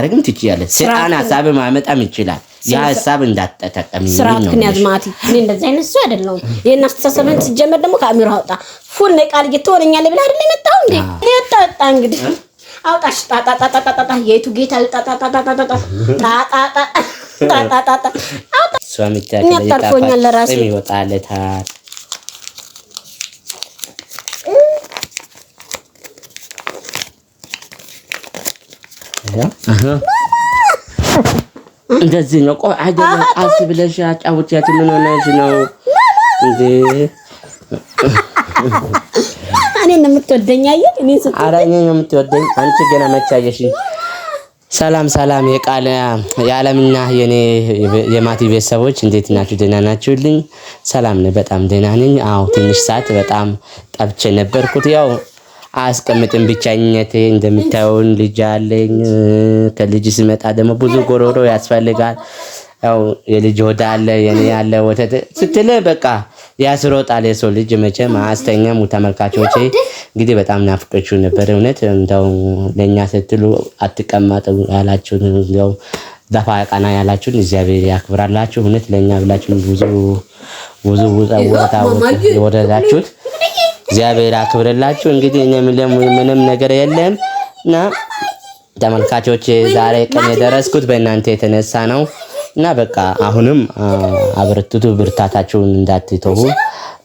ልታደርግም ትችያለሽ። ሰይጣን ሀሳብ ማመጣም ይችላል። ያ ሀሳብ እንዳትጠቀሚ ስርዓት ግን ያዝ ማቲ። እኔ እንደዚህ አይነት ሰው አይደለሁም። ይሄን አስተሳሰብን ሲጀመር ደግሞ ከአእምሮ አውጣ። ፉል ነው ቃል እየተወረኛለህ ብለህ አይደል የመጣው እንዴ? እኔ ወጣ ወጣ እንግዲህ አውጣሽ ጣጣጣጣጣጣ የቱ ጌታ ጣጣጣጣጣጣ ጣጣጣ ጣጣጣጣ አውጣ። እኔ አታርፎኛል ለራሴ ይወጣለታል። እንደዚህ ነው። ቆይ አይደለም፣ ቀስ ብለሽ አጫውቻት። ምን ሆነሽ ነው እንዴ? እኔን ነው የምትወደኝ? አየህ፣ እኔን ስትወደኝ። ኧረ እኔን ነው የምትወደኝ? አንቺ ገና መቼ አየሽኝ? ሰላም ሰላም፣ የቃል የዓለምና የኔ የማቲ ቤተሰቦች እንዴት ናችሁ? ደህና ናችሁልኝ? ሰላም ነኝ፣ በጣም ደህና ነኝ። አዎ ትንሽ ሰዓት በጣም ጠብቼ ነበርኩት። ያው አያስቀምጥም ብቸኝነቴ። እንደምታየውን ልጅ አለኝ። ከልጅ ስመጣ ደግሞ ብዙ ጎሮሮ ያስፈልጋል። ያው የልጅ ሆድ አለ፣ የኔ ያለ ወተት ስትል በቃ ያስሮጣል። የሰው ልጅ መቼም አያስተኛም። ተመልካቾቼ እንግዲህ በጣም ናፍቀችሁ ነበር። እውነት እንደው ለእኛ ስትሉ አትቀመጡ ያላችሁን እንደው ደፋ ቀና ያላችሁን እግዚአብሔር ያክብራላችሁ። እውነት ለእኛ ብላችሁ ብዙ ብዙ ውጣ ወረዳችሁት እግዚአብሔር አክብርላችሁ። እንግዲህ እኔ ምንም ነገር የለም እና ተመልካቾች ዛሬ ቀን የደረስኩት በእናንተ የተነሳ ነው እና በቃ አሁንም አበርትቱ፣ ብርታታችሁን እንዳትተዉ፣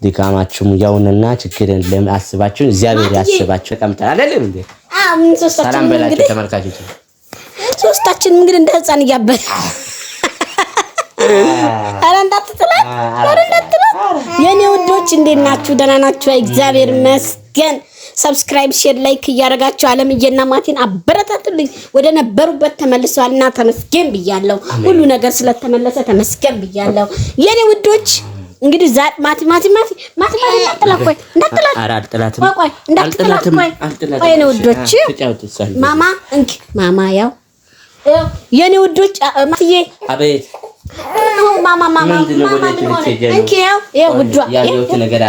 ድካማችሁም ያውንና ችግር አስባችሁ እግዚአብሔር ያስባችሁ። ተቀምጠን አይደለም እንዴ? ሰላም በላችሁ ተመልካቾች። ሶስታችን እንግዲህ እንደ ህፃን እያበደ ኧረ እንዳትጥላት፣ ኧረ እንዳትጥላት። የኔ ውዶች እንዴት ናችሁ? ደህና ናችሁ? እግዚአብሔር ይመስገን። subscribe፣ share፣ like እያደረጋችሁ አለምዬና ማቲን አበረታቱልኝ። ወደ ነበሩበት ተመልሰዋልና ተመስገን ብያለሁ። ሁሉ ነገር ስለተመለሰ ተመስገን ብያለሁ። የኔ ውዶች እንግዲህ ዛ ማቲ ማቲ ማቲ ማቲ ማቲ እንዳትጥላት፣ ቆይ እንዳትጥላት፣ ኧረ አልጥላትም፣ ቆይ እንዳትጥላት፣ ቆይ ቆይ። የኔ ውዶች ማማ እንኪ ማማ፣ ያው የኔ ውዶች ማቲዬ፣ አቤት ማማ ማማ ማማ ምን ሆነ? እንኪ ያው ይኸው ውዷ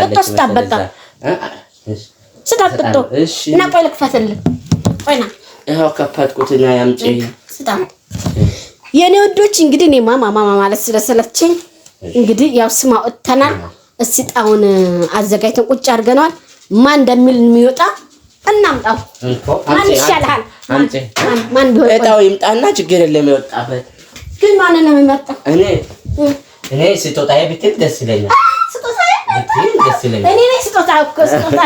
ጥጦ ስጣት፣ በቃ ስጣት ጥጦ እና ቆይ ልክፈትልህ። ቆይ ና ይኸው ከፈትኩትና ያምጪ ስጣት። የኔ ውዶች እንግዲህ እኔ ማማ ማማ ማለት ስለሰለቸኝ እንግዲህ ያው ስም አውጥተናል። እስኪ እጣውን አዘጋጅተን ቁጭ አድርገነዋል። ማን እንደሚል የሚወጣ እናምጣው። ማን ይሻልሃል? ማን ቢሆን እጣው ይምጣና ችግር የለም የወጣበት ግን ማንን ነው የሚመርጠው? እኔ እኔ ስጦታዬ ብትል ደስ ይለኛል። ስጦታዬ ብትል ደስ ይለኛል። እኔ ነኝ ስጦታ እኮ ስጦታ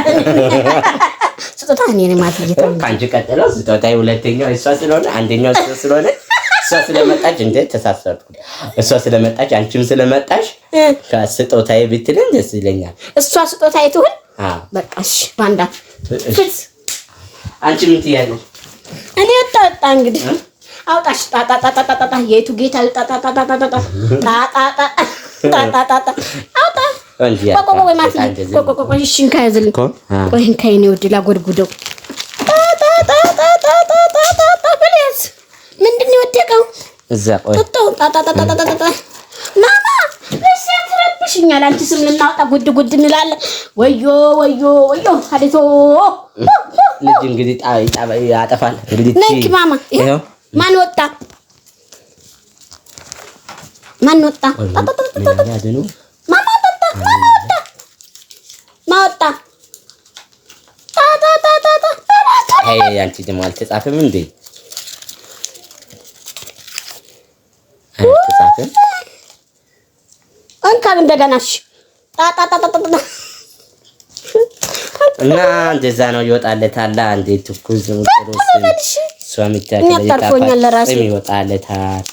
ስጦታ እኔ ነኝ ማለት እየተው ከአንቺ ቀጥሎ ስጦታዬ ሁለተኛው እሷ ስለሆነ አንደኛው እሷ ስለሆነ እሷ ስለመጣች እንዴት ተሳሰርኩ። እሷ ስለመጣች አንቺም ስለመጣሽ ከስጦታዬ ብትልን ደስ ይለኛል። እሷ ስጦታዬ ትሁን። በቃ እሺ። ባንዳ ፍት አንቺ ምን ትያለሽ? እኔ ወጣ ወጣ እንግዲህ አውጣሽ ጣጣጣጣጣጣ የቱ ጌታ ጣጣጣጣጣጣ ጣጣጣ ጣጣጣጣ አውጣ። ቆይ ቆይ ማለት ቆይ ቆይ ቆይ እሺ እንካ ያዝልኝ። ቆይ እንካ የኔ ውድ ላጎድጉደው። ጣጣጣጣጣጣጣ በል ያዝ። ምንድን ነው የወደቀው? እዛ ቆይ ጥጦ ጣጣጣጣጣጣ ማማ እሺ አትረብሽኛል። አንቺ ስም ልናወጣ ጉድ ጉድ እንላለን። ወዮ ወዮ ወዮ አሌቶ ልጅ እንግዲህ ያጠፋል። እንግዲህ ነንኪ ማማ ማን ወጣ? ማን ወጣ? ማማ ወጣ? ማማ ወጣ? ማወጣ ጣጣጣጣጣ። አይ አንቺ ደግሞ አልተጻፈም እንዴ? አልተጻፈም። እንካን እንደገና እሺ። ጣጣጣጣጣ እና እንደዛ ነው ይወጣለታል። አንዴ ትኩስ ነው ጥሩ እሷ የሚታርፎኛል ለራሴ ይወጣለታል።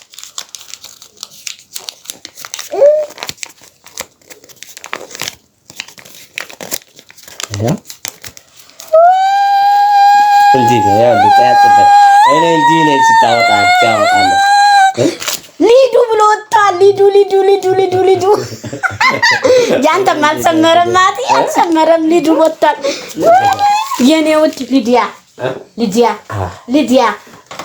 እንዲህ ነው ያው ልጠያጽበት እኔ እንዲህ ነኝ ስታወጣ ሲያወጣለሁ ሊዱ ብሎ ወጥቷል። ሊዱ ሊዱ ሊዱ ሊዱ ሊዱ ያንተም አልሰመረም፣ ማቲ አልሰመረም። ሊዱ ወጥቷል። የኔ ውድ ሊዲያ ሊዲያ ሊዲያ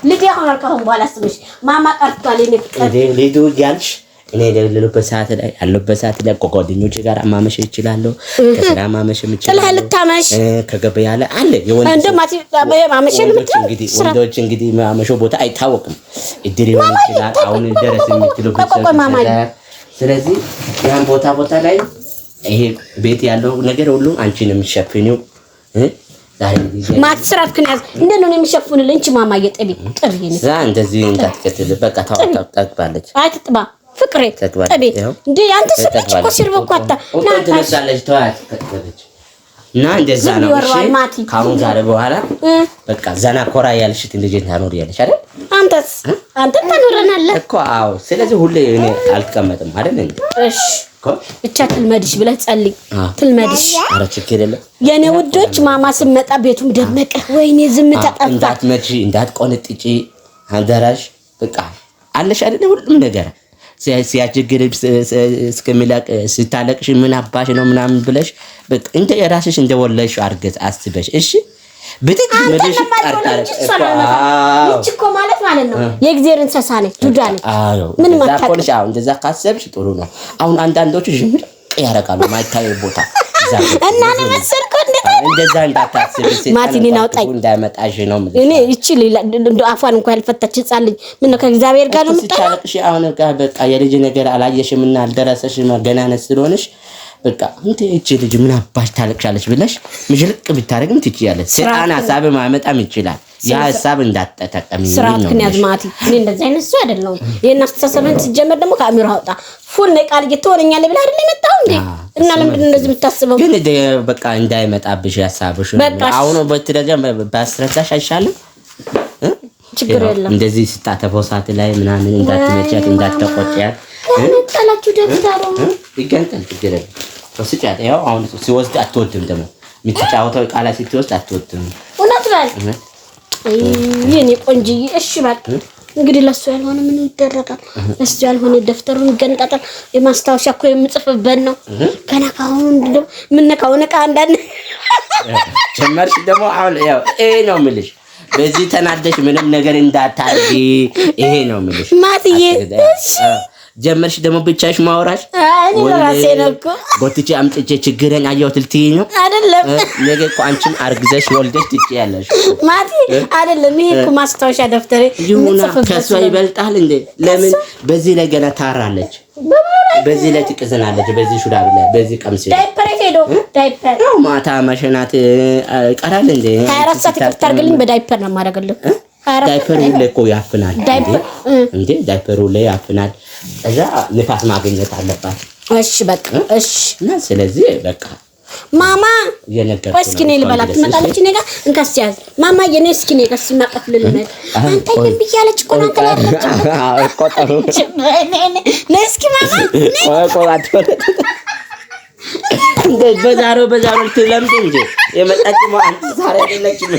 ሊዲያ ሆኗል። ከአሁን በኋላ ስምሽ ማማ ቀርቷል። የኔ ፍቅር ሊዱ እያልሽ እኔ የሌለሁበት ሰዓት ላይ ያለሁበት ሰዓት ላይ ከጓደኞቼ ጋር ማመሸ ይችላለሁ። ከስራ ማመሸም ጥለህ ይችላለሁ። ልታመሽ ከገበያ ላይ አለ የወንድ እንደ ሰው ማቲ ማመሸ ወንዶች እንግዲህ ወንዶች እንግዲህ ማመሸው ቦታ አይታወቅም። እድር ሊሆን ይችላል። አሁን ደረስ የሚትሉበት ቆይ ቆይ ማማዬ። ስለዚህ ያን ቦታ ቦታ ላይ ይሄ ቤት ያለው ነገር ሁሉ አንቺ ነው የሚሸፍኒው። ዛሬ እንግዲህ ማቲ ስርዓትህን ያዝ። እንዴት ነው የሚሸፍንልህ? እንቺ ማማዬ ጥቢ ጥቢ እኔ እዛ እንደዚህ እንዳትቀጥል በቃ ታወጣ ጠግባለች። አትጥባ ፍቅሬ ጠግባለች። ጥቢ ይኸው እንዴ አንተ ስልች እኮ ሲርብ እኮ አታ ና ትነሳለች። ተዋት ከጠገበች እና እንደዛ ዝም ነው። እሺ ይወራል ማቲ። ከአሁን ዛሬ በኋላ በቃ ዘና ኮራ ያልሽ ልጅ ታኖር ያለሽ አይደል አንተስ አንተ ታኖረናለህ እኮ። አዎ። ስለዚህ ሁሌ እኔ አልቀመጥም አይደል እንዴ? እሺ እኮ ብቻ ትልመድሽ ብለህ ጸልይ። አዎ። ትልመድሽ ኧረ ችግር የለም። የኔ ውዶች። ማማ ስመጣ ቤቱም ደመቀ። ወይኔ ዝምታ ጠፋ። እንዳትመጪ እንዳትቆነጥጪ አደራሽ። በቃ አለሽ አይደል ሁሉም ነገር ሲያስቸግር እስከሚላቅ ስታለቅሽ ምን አባሽ ነው ምናምን ብለሽ በቃ እንደ የራስሽ እንደወለድሽ አድርገሽ አስበሽ እሺ። ብትግ አንተ ምልሽ ለማልሆነ ቀርታለች እንጂ እኮ። እሷን አልመታም። አዎ ይህች እኮ ማለት ማለት ነው የእግዜር እንስሳ ነች፣ ዱዳ ነች። አዎ ምንም እንደዛ አታውቅም። ከሆነሽ፣ አዎ እንደዛ ካሰብሽ ጥሩ ነው። አሁን አንዳንዶቹ ዥምር ያደርጋሉ ማይታይ ቦታ እዛ ቦታ እና ነው መሰልኩ እንዴት እንደዛ እንዳታስቢ፣ ሰይጣን ማቲ እኔን እንኳን አውጣኝ። ክፉ እንዳይመጣሽ ነው የምልሽ። እኔ ይቺ ሌላ እንደው አፏን እንኳን ያልፈታች ህፃን ልጅ ምን ነው ከእግዚአብሔር ጋር ነው የምጣለው? ስታለቅሽ አሁን በቃ በቃ የልጅ ነገር አላየሽም እና አልደረሰሽም ገና ነች ስለሆነሽ በቃ እንተ እቺ ልጅ ምን አባሽ ታለቅሻለች ብለሽ ምሽልቅ ብታደርግም ትችያለሽ። ሰይጣን ሀሳብ ማመጣም ይችላል። ያ ሀሳብ እንዳትጠቀሚ ነው ስርዓት ክንያዝ የምልሽ። ማቲ። እኔ እንደዚህ አይነት ሰው አይደለሁም። ይሄን አስተሳሰብን ሲጀመር ደግሞ ከአእምሮ አውጣ። ፉል ነው ቃል እየተሆነኛለህ ብለህ አይደል የመጣው እንዴ? እና ለምንድን ነው እንደዚህ የምታስበው? ግን በቃ እንዳይመጣብሽ ሀሳብሽ በቃ እሺ። አሁን በትረጃ ባስረዳሽ አይሻልም? ችግር የለም። እንደዚህ ስታተፈው ሰዓት ላይ ምናምን እንዳትመቻት እንዳትቆጪያት። ያመጣላችሁ ደብተሩ ይገንጠል ችግር የለም። ስጫት። ያው አሁን ሲወስድ አትወድም፣ ደግሞ የምትጫወተው ቃላ ስትወስድ አትወድም። እውነት በል የኔ ቆንጅዬ። እሺ በቃ እንግዲህ ለሱ ያልሆነ ምን ይደረጋል? ለሱ ያልሆነ ደብተሩን ይገንጣጠል። የማስታወሻ እኮ የምጽፍበት ነው። ገና ካሁን እንደው የምነካው ዕቃ አንዳንድ ጀመርሽ ደግሞ አሁን ያው ይሄ ነው የምልሽ። በዚህ ተናደሽ ምንም ነገር እንዳታርጊ ይሄ ነው የምልሽ። ማትዬ። እሺ ጀመርሽ ደግሞ ብቻሽ ማውራሽ። እኔ ለራሴ ነው እኮ። ጎትቼ አምጥቼ ችግረን አየሁት ልትይ ነው አይደለም። ነገ እኮ አንቺም አርግዘሽ ወልደሽ ትችያለሽ። ማቲ አይደለም። ይሄ እኮ ማስታወሻ ደብተሬ ይሁና የምጽፍበት ከእሷ ነው። ይበልጣል እንዴ? ለምን በዚህ ላይ ገና ታራለች፣ በዚህ ላይ ትቅዝናለች፣ በዚህ ሹራብ ላይ፣ በዚህ ቀሚስ ላይ። ዳይፐር የት ሄዶ ዳይፐር ያው ማታ መሸናት ይቀራል እንዴ? 24 ሰዓት ይቅርታ አድርግልኝ፣ በዳይፐር ነው የማደርግልህ። 24 ዳይፐሩ ላይ እኮ ያፍናል ዳይፐር እንዴ? ዳይፐሩ ላይ ያፍናል። እዛ ንፋስ ማግኘት አለባት። እሺ በቃ እሺ። እና ስለዚህ በቃ ማማ እየነገርኩህ ቆይ እስኪ እኔ ልበላት፣ ትመጣለች እኔ ጋር እንካስ ያዝ ማማ የኔ እስኪ እኔ ጋር ሲማቀፍ ልልመድ። አንተ ግን ብያለች እኮ ነው አንተ ላይ እኮ ጥሩ። ነይ እስኪ ማማ። ቆይ ቆይ አትበል። እንደ በዛሬው በዛሬው ልትለምድ እንጂ የመጣችው አንተ ዛሬ አይደለችም።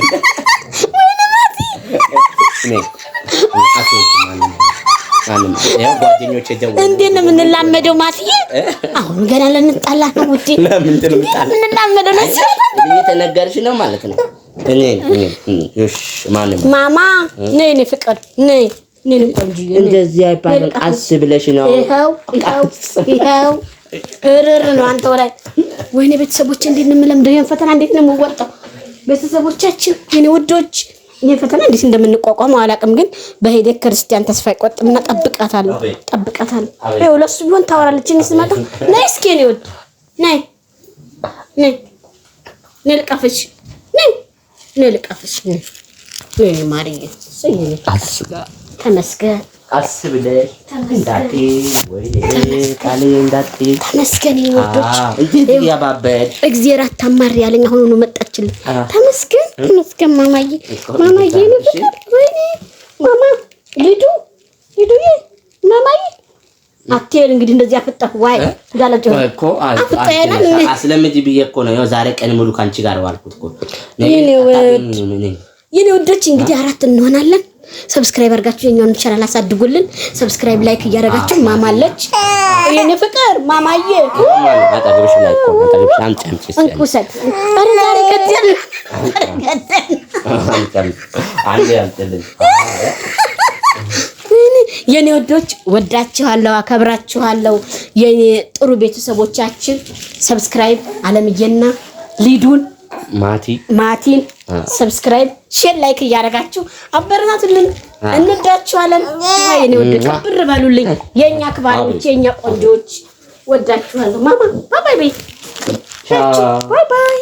እኔ አትወድም ማንም ማንም ያው ጓደኞቼ ደውለው እንዴት ነው የምንላመደው ማትዬ? አሁን ገና ልንጣላ ነው ውዴ። ለምንድን ነው የምጣላ? የምንላመደው ነው። እየተነገርሽ ነው ማለት ነው። እኔ እኔ እሺ ማንም ማማ ነይ፣ እኔ ፍቅር ነይ፣ ነይ እኔ ቆንጆዬ ነይ። እንደዚህ አይባልም። ቀስ ብለሽ ነው። ይኸው ይኸው ይኸው እርር ነው አንተ ወላይ። ወይኔ ቤተሰቦች እንዴት ነው የምለምደው? ይሄን ፈተና እንዴት ነው የምወጣው? ቤተሰቦቻችን የኔ ውዶች ይሄን ፈተና እንዴት እንደምንቋቋመው አላውቅም፣ ግን በሂደት ክርስቲያን ተስፋ አይቆርጥምና ጠብቃታለሁ፣ ጠብቃታለሁ። ይኸው ለእሱ ቢሆን ታወራለች። እኔ ስመጣ ነይ እስኪ የኔ ውድ ነይ ነይ ነይ ልቀፍሽ ነይ ነይ ልቀፍሽ ነይ ነይ ማርዬ እሰይ የኔ ተመስገን ቀስ ብለሽ እንዳትዪ ወይ ቃሌ እንዳትዪ። ተመስገን የኔ ውዶች። እንዴት እያባበል እግዚአብሔር አታማሪ ያለኝ አሁን ነው መጣችልኝ። ተመስገን ተመስገን ማማዬ ማማዬ የኔ ፍቅር ወይኔ ማማ ሊዱ ሊዱዬ ማማዬ አትሄድ እንግዲህ እንደዚህ አፍጠህ ዋይ እንዳለች እኮ አስለምጂ ብዬ እኮ ነው። ያው ዛሬ ቀን ሙሉ ከአንቺ ጋር ዋልኩት እኮ። የኔ ውዶች እንግዲህ አራት እንሆናለን። subscribe አድርጋችሁ የኛውን ቻናል አሳድጉልን። subscribe like እያደረጋችሁ ማማለች የኔ ፍቅር ማማዬ አጠገብሽ ላይ እኮ አጠገብሽ አምጪ አምጪ እስኪ እንኩሰት ኧረ ዛሬ ገደል አምጪ አምጪ አንዴ አምጪልኝ። የኔ ወዶች ወዳችኋለሁ፣ አከብራችኋለሁ። የኔ ጥሩ ቤተሰቦቻችን subscribe አለምዬና ሊዱን ማቲን subscribe፣ share፣ like እያደረጋችሁ አበረታቱልን። እንወዳችኋለን። የኔ ወዶች ብር በሉልኝ። የኛ ክባሮች፣ የኛ ቆንጆች ወዳችኋለሁ። ማማ bye bye bye bye።